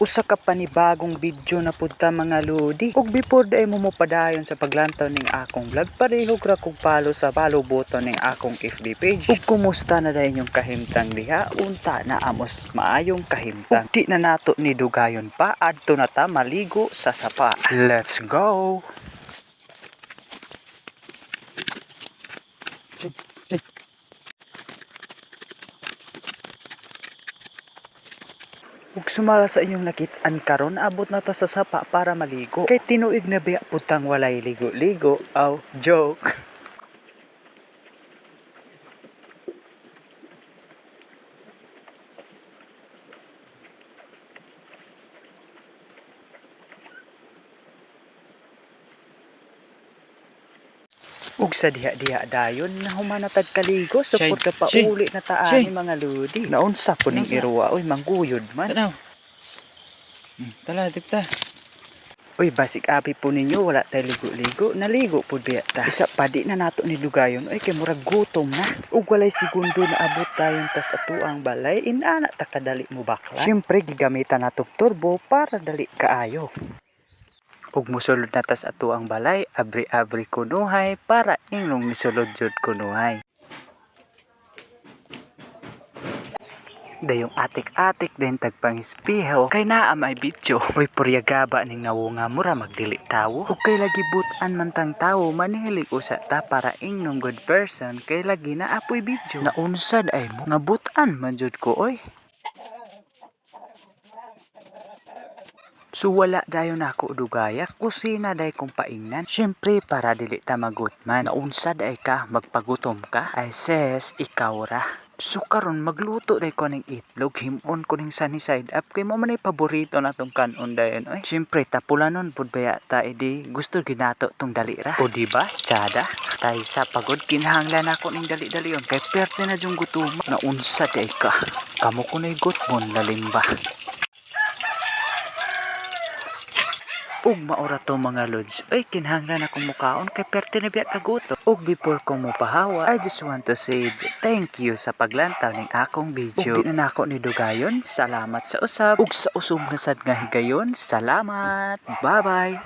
Usa ka panibagong video na pud ta, mga lodi. Ug before day mo mopadayon sa paglantaw ning akong vlog, parehog ra kog follow sa follow button ning akong FB page. Ug kumusta na dayon yung kahimtang diha? Unta na amos maayong kahimtang. Ug di na nato ni dugayon pa, adto na ta maligo sa sapa. Let's go! Ug sumala sa inyong nakit-an karon, abot na ta sa sapa para maligo. Kay tinuig na biya putang walay ligo-ligo. Aw, joke. Ug sa diha-diha dayon na humanatag kaligo, support ka pa Shane! uli na taani Shane! mga lodi. Naunsa po ning Naunsa? iruwa, oy, mangguyod man. Tanaw. Tala, dikta. Uy, basig abi po ninyo, wala tay ligo-ligo, naligo po biya ta. Isa pa, di na nato ni dugayon, oy, kay murag gutom na. Ug walay segundo na abot tayon tas atuang balay, inana ta kadali mo bakla. Siyempre, gigamitan natong turbo para dali kaayo. Ug mosulod na tas atuang balay, abri-abri kunuhay para inglong misulod jud kunuhay. Dayong atik-atik din tagpangispiho kay naa may bityo. Uy, puryagaba ning nawunga, mura magdili tawo. Ug kay lagi butan man tang tawo, manihilig usa ta para ingnong good person kay lagi na apoy video. Naunsad ay mo nga butan man jud ko, oy. So wala dayon ako dugaya, kusina day kong paingnan. Syempre para dili ta magutman. Naunsad ay ka, magpagutom ka. Ay ses, ikaw ra. So karon magluto day ko ning itlog, himon ko ning sunny side up kay mo man ay paborito na tong kanon dayon, oy. Syempre tapulanon pud baya ta idi gusto ginato tong dali ra. O di ba? Tsada. Tay sa pagod kinahanglan ako ning dali-dali yon kay perte na jung gutom. Naunsa day ka. Kamo kunay gutmon lalim ba? Ug maora to, mga lods. Ay, kinahanglan akong mukaon kay perte na biya kaguto. Ug before ko mopahawa, I just want to say thank you sa paglantaw ning akong video. Ug di na nako ni dugayon, salamat sa usab. Ug sa usab na sad nga higayon, salamat. Bye-bye.